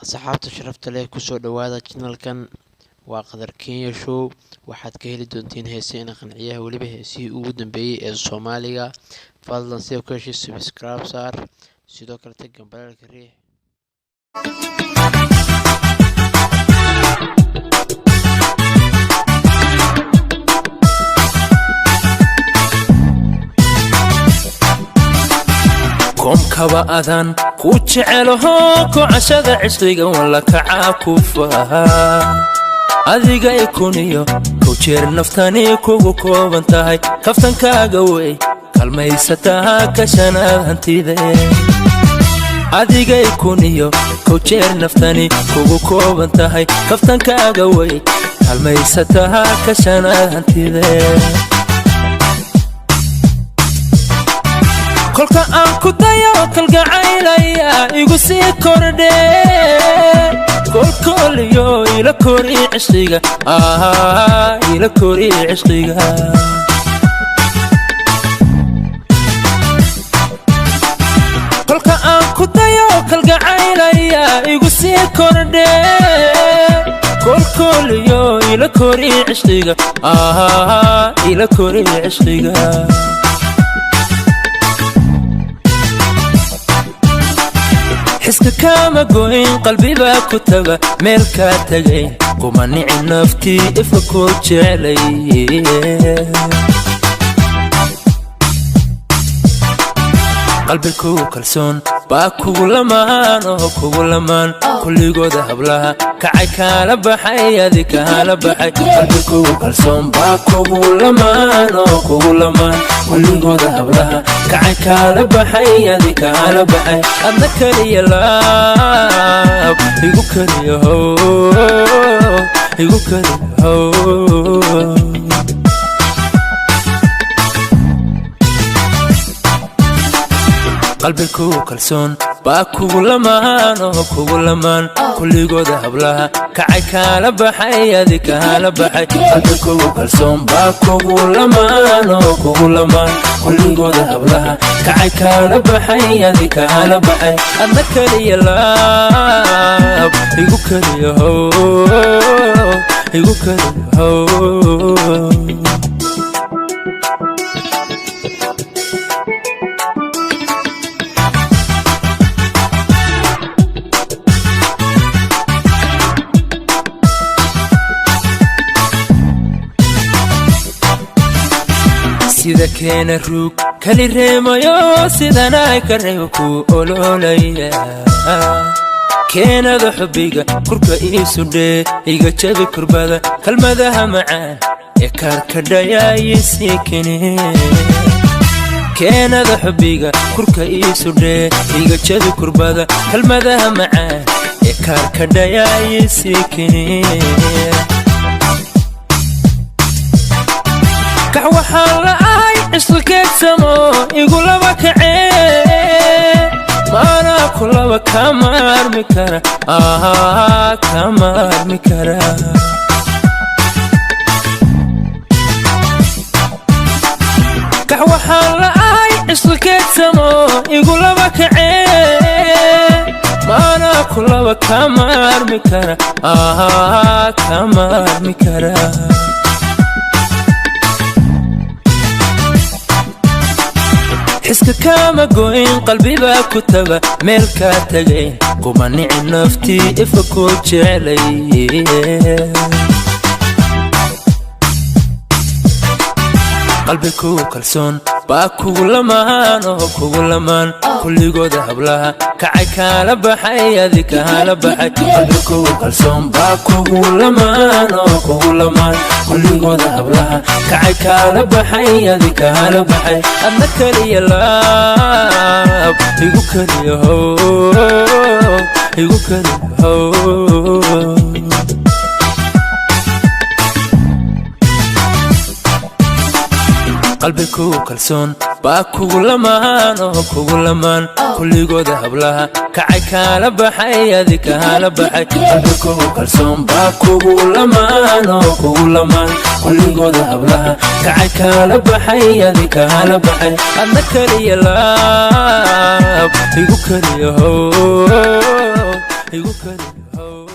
Asxaabta sharafta leh, kusoo dhawaada channelkan. Waa Qadar Kenya Show. Waxaad ka heli doontiin heese ina qanciyaha, weliba heesihii ugu dambeeyey ee Soomaaliga. Fadlan sida ku heshay subscribe saar, sidoo kale tag gambaleelka riix. Koomkaba adaan ku jecelaho, kocashada cishqiga walla kacaa ku faha. Adiga ikuniyo kow jeer naftani kugu kooban tahay, kaftankaaga wey kalmaysataa kashanaad hantide. Adiga ikuniyo kow jeer naftani kugu kooban tahay, kaftankaaga wey kalmaysataa kashanaad hantide. Kolka aan ku dayo kalgacaylaya igu sii kordhe, kolkooliyo ila kori cishqiga, ila kori cishqiga. Kolka aan ku dayo kalgacaylaya igu sii kordhe, kolkooliyo ila kori cishqiga, ila kori cishqiga. Xiska kaama goyn, qalbibaa ku taga meel kaa tagay, kuma nici naftii ifa ku jeclay. Qalbikugu kalsoon baa kugu lamaan oo kugu lamaan, kulligooda hablaha kacay kaala baxay, adi kaala baxay. Qalbikugu kalsoon baa kugu lamaan oo kugu lamaan, kulligooda hablaha kacay kaala baxay, adi kaala baxay. Adna keliya laab igu keliya how, igu keliya how. Qalbikugu kalsoon baa kugu lamaan oo kugu lamaan, kulligooda hablaha kacay kaala baxay, adi kaala baxay. Qalbikugu kalsoon baa kugu lamaan oo kugu lamaan, kulligooda hablaha kacay kaala baxay, adi kaala baxay. Adna keliya laab igu keliya how, igu keliya how. Sida keena ruug kali reemayo, sidanay ka reebo kuu ololaya. Keenada xubbiga kurka iisu dhee, iga jabi kurbada, kalmadaha macaan ee kaarkadhayaayisii kene. Keenada xubbiga kurka iisu dhee, iga jabi kurbada, kalmadaha macaan ee kaarkadhayaayisii kene. Kax waxaan la ahay cisqi keegsamo igu laba kacee, maanaa ku laba kama armi kara, kama armi kara. Kax waxaan la ahay cisqi keegsamo igu laba kacee, maanaa ku laba kama armi kara, kama armi kara. Xiska kaama goyn, qalbibaa ku taga meel kaa tagay, kuma nici naftii ifa ku jeclay. Qalbikugu kalsoon baa kugu lamaan oo kugu lamaan, kulligooda hablaha kacay kaala baxay, adi kaala baxay. Qalbikugu kalsoon baa kugu lamaan oo kugu lamaan, kulligooda hablaha kacay kaala baxay, adi kaala baxay. Adna keliya laab igu keliya how, igu keliya how. Qalbikugu kalsoon baa kugu lamaan oo kugu lamaan, kulligooda hablaha kacay kaala baxay, adi kaala baxay. Qalbikugu kalsoon baa kugu lamaan oo kugu lamaan, kulligooda hablaha kacay kaala baxay, adi kaala baxay. Adna keliya laab igu keliya how, Igu kali how.